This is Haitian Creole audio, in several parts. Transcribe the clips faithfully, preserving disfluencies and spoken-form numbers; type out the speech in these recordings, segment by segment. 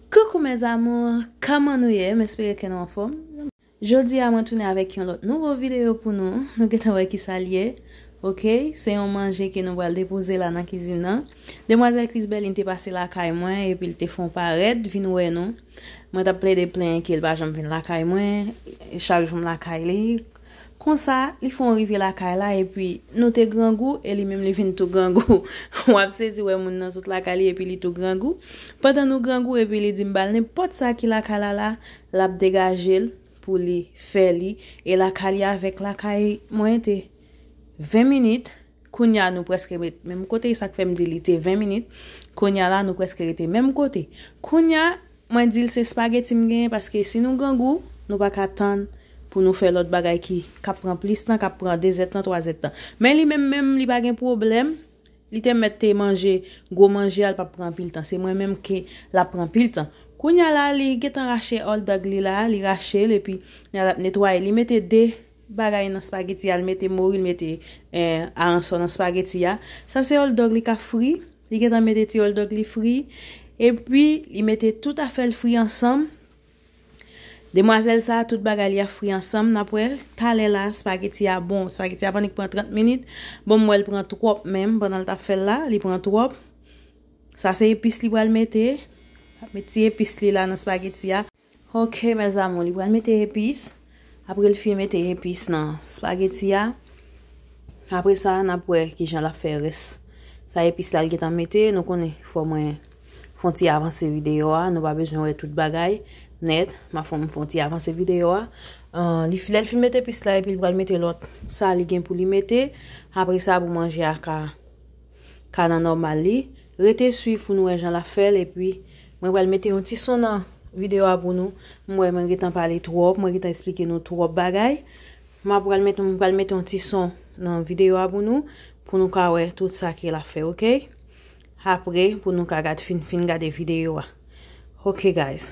Coucou mes amours, kòman nou ye? M espere ke nou anfòm. Jodi a mwen tounen avèk yon lòt nouvo videyo pou nou. Nou gentan wè kisa l ye. Oke, se yon manje ke nou pral depoze la nan kizin nan. Demwazèl Chris Berlin te pase lakay mwen epi l te fè yon parèt vin wè nou. Mwen t ap plede plenyen ke l pa janm vin lakay mwen. Chak jou m lakay li. Konsa, li fè yon rive lakay la epi nou te grangou e li menm li vin tou grangou. W ap sezi wè moun nan sot lakay li epi li tou grangou. Pandan nou grangou epi li di m ba l nenpòt sa ki lakay la la, l ap degaje l pou li fè li. E lakay li avèk lakay mwen te ven minit. Kounye a nou prèske ret menm kote, e sa k fè m di li te ven minit. Kounye a la nou prèske rete menm kote. Kounye a, mwen di l se espageti m genyen paske si nou grangou, nou pa ka tann pou nou fè lòt bagay ki k ap pran plis tan, k ap pran de zèdtan, twa zèdtan. Men li menm menm, li pa gen pwoblèm. Li te mèt te manje gwo manje a, l p ap pran anpil tan. Se mwen menm ke l ap pran anpil tan. Kounye a la, li gentan rache hot dog li la, li rache l epi l ap netwaye. Li mete de bagay nan espageti a, li mete mori, li mete eh, aransò nan espageti a. Sa se hot dog li k ap fri. Li gentan mete ti hot dog li fri. Epi, li mete tout afè l fri ansanm. Demwazèl sa, tout bagay li ap fri ansanm. N ap wè talè la, espageti a bon. Espageti a pa annik pran trant minit. Bon, m wè l pran twòp menm pandan l t ap fè l la. Li pran twòp. Sa se epis li pral mete. L ap met ti epis li la nan espageti a. Oke, mes amours, li pral mete epis. Apre l fin mete epis nan espageti a, apre sa, n ap wè kijan l ap fè rès. Sa epis la l gentan mete, nou konnen fò mwen fè yon ti avanse videyo a. Nou pa bezwen wè tout bagay nèt. M ap fè, m fè yon ti avanse videyo a. An, li, lè l fin mete epis la, epi l pral mete lòt sa li gen pou li mete. Apre sa, pou manje a ka ka nan nòmal li. Rete swiv pou nou wè jan l ap fè l, epi mwen pral mete yon ti son nan videyo a pou nou. M wè mwen gentan pale twòp, mwen gentan eksplike nou twòp bagay. M ap pral mete, mwen pral mete yon ti son nan videyo a pou nou, pou nou ka wè tout sa ke l ap fè, oke? Apre, pou nou ka gad, fin, fin gade videyo a. Oke, guys.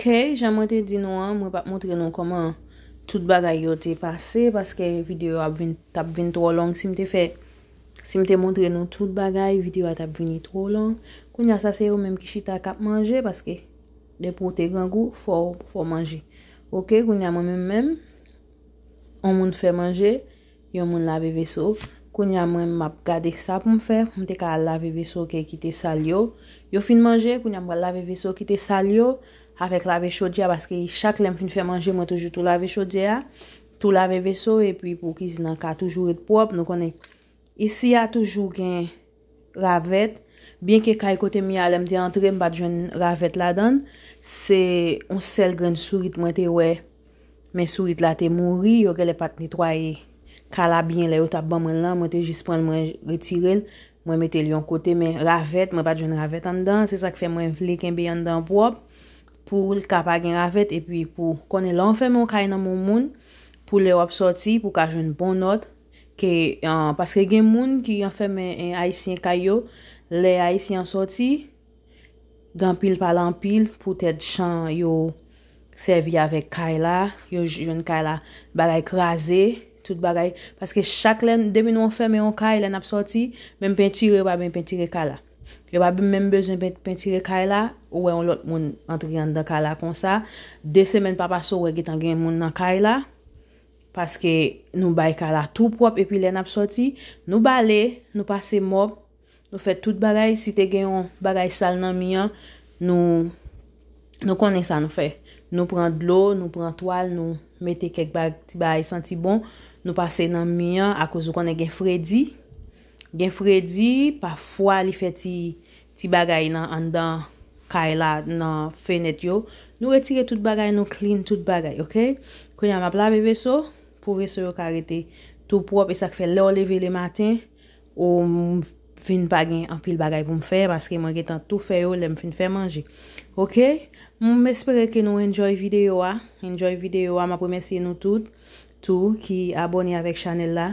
Hey, jan mwen te di nou an, mwen p ap montre nou kòman tout bagay yo te pase, paske videyo ap vin, t ap vin twò long si m te fè, si m te montre nou tout bagay, videyo a t ap vini twò long. Kounye a sa se yo menm ki chita k ap manje, paske depi w te grangou, fò, fò w manje. Oke, kounye a mwen menm menm, on moun fè manje, yon moun lave veso. Kounye a mwen m ap gade sa pou m fè, pou m te ka al lave veso ke ki te sal yo. Yo fin manje, kounye a m pral lave veso ki te sal yo, avèk lave chodyè a, paske chak lè m fin fè manje, mwen toujou tou lave chodyè a, tou lave veso, epi pou kizin nan ka toujou ret pwòp, nou konnen isi a toujou gen ravèt, byenke kay kote m ye a, lè m te antre, m pa t jwenn ravèt ladan l, se yon sèl grenn sourit mwen te wè, men sourit la te mouri, yo genlè pa t netwaye kay la byen lè yo t ap ban mwen l lan, mwen te jis pran l, mwen retire l, mwen mete l yon kote, men ravèt, mwen pa t jwenn ravèt anndan, se sa k fè mwen vle kenbe anndan pwòp pou l ka pa gen ravèt, epi pou konnen lè w fèmen yon kay nan men yon moun, pou lè w ap sòti, pou w ka jwenn bon nòt, ke, ah, paske gen moun ki anfèmen, eh, ayisyen kay yo, lè ayisyen an sòti, gen anpil pale anpil poutèt jan yo sèvi avèk kay la, yo jwenn kay la, bagay kraze, tout bagay, paske chak lè, depi nou anfèmen yon kay, lè n ap sòti, menm pentire, yo pa menm pentire kay la. Yo pa menm bezwen pen-, pentire kay la, ou wè yon lòt moun antre anndan kay la konsa, de semèn pa pase, ou wè gentan gen moun nan kay la, paske nou bay kay la tou pwòp, epi lè n ap sòti, nou bale, nou pase mòp, nou fè tout bagay, si te gen yon bagay sal nan mi an, nou, nou konnen sa nou fè. Nou pran dlo, nou pran twal, nou mete kèk ba-, ti bagay santi bon, nou pase nan mi an, akoz ou konnen gen fredi. Gen fredi, pafwa li fè ti, ti bagay nan anndan kay la, nan fenèt yo. Nou retire tout bagay, nou clean tout bagay, oke? Kounye a m ap lave veso, pou veso yo ka rete tou pwòp, e sa k fè lè w leve lematen, ou m-, vin pa gen anpil bagay pou m fè, paske mwen gentan tou fè yo lè m fin fè manje. Oke? M espere ke nou enjoy videyo a. Enjoy videyo a, m ap remèsye nou tout, tou, ki abòne avèk chanèl la,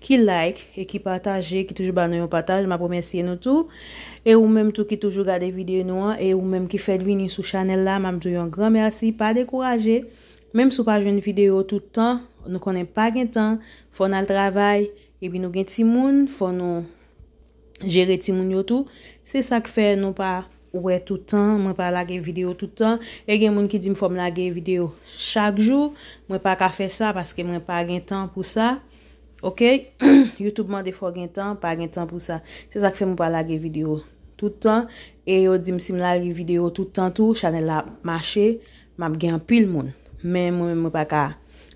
ki like e ki pataje, ki toujou ba nou yon pataj, m ap remèsye nou tou. E ou menm tou ki toujou gade videyo nou an, e ou menm ki fèk vini sou chanèl la, m ap di w yon gran mèsi, pa dekouraje. Menm si w pa jwenn videyo tout tan, nou konnen pa gen tan, fò n al travay, epi nou gen timoun, fò nou jere timoun yo tou. Se sa k fè nou pa wè tout tan, mwen pa lage videyo tout tan. E gen moun ki di m fò m lage videyo chak jou. Mwen pa ka fè sa paske mwen pa gen tan pou sa. Oke? YouTube mande fò gen tan, pa gen tan pou sa. Se sa k fè mwen pa lage videyo tout tan. E yo di m si m lage videyo tout tan tou, chanèl la ap mache, m ap gen anpil moun. Men mwen menm mwen pa ka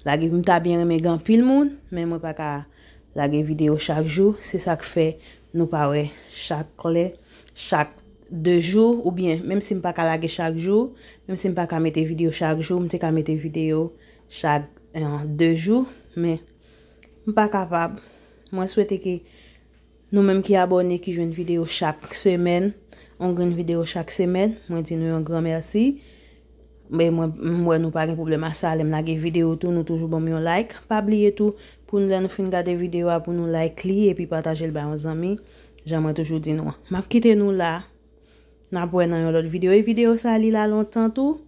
lage, m ta byen renmen gen anpil moun, men mwen pa ka lage videyo chak jou, se sa k fè nou pa wè chak lè, chak de jou, oubyen menm si m pa ka lage chak jou, menm si m pa ka mete videyo chak jou, m te ka mete videyo chak, eh, de jou, men m pa kapab. Mwen swete ke nou menm ki abòne, ki jwenn videyo chak semèn, yon grenn videyo chak semèn, mwen di nou yon gran mèsi. Men mwen, m wè nou pa gen pwoblèm a sa, lè m lage videyo tou, nou toujou ban m yon like. Pa bliye tou, pou nou, lè nou fin gade videyo a, pou nou like li, epi pataje l bay yon zanmi, jan mwen toujou di nou an. M ap kite nou la, n ap wè nan yon lòt videyo. E videyo sa, li la lontan tou,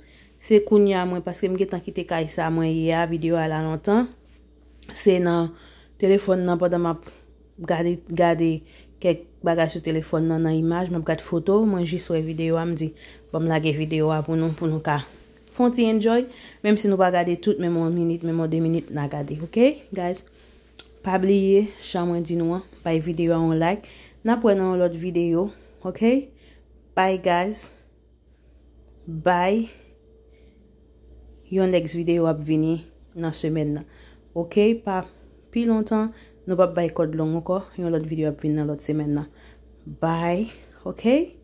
se kounye a mwen, paske m gentan kite kay sa mwen ye a, videyo a la lontan. Se nan telefòn nan pandan m ap gade, gade kèk bagay sou telefòn nan, nan imaj, m ap gade foto, mwen jis wè videyo a, m di, ban m lage videyo a pou nou, pou nou ka fè yon ti enjoy, menm si nou pa gade tout, menm yon minit, menm yon de minit, n a gade, oke, guys? Pa bliye, jan mwen di nou an, bay videyo a yon like, n ap wè nan yon lòt videyo, oke? Bye, guys. Bye. Yon next videyo ap vini nan semèn nan. Oke, pa pi lontan, nou p ap bay kòd long ankò. Yon lòt videyo ap vini nan lòt semèn nan. Bye. Oke?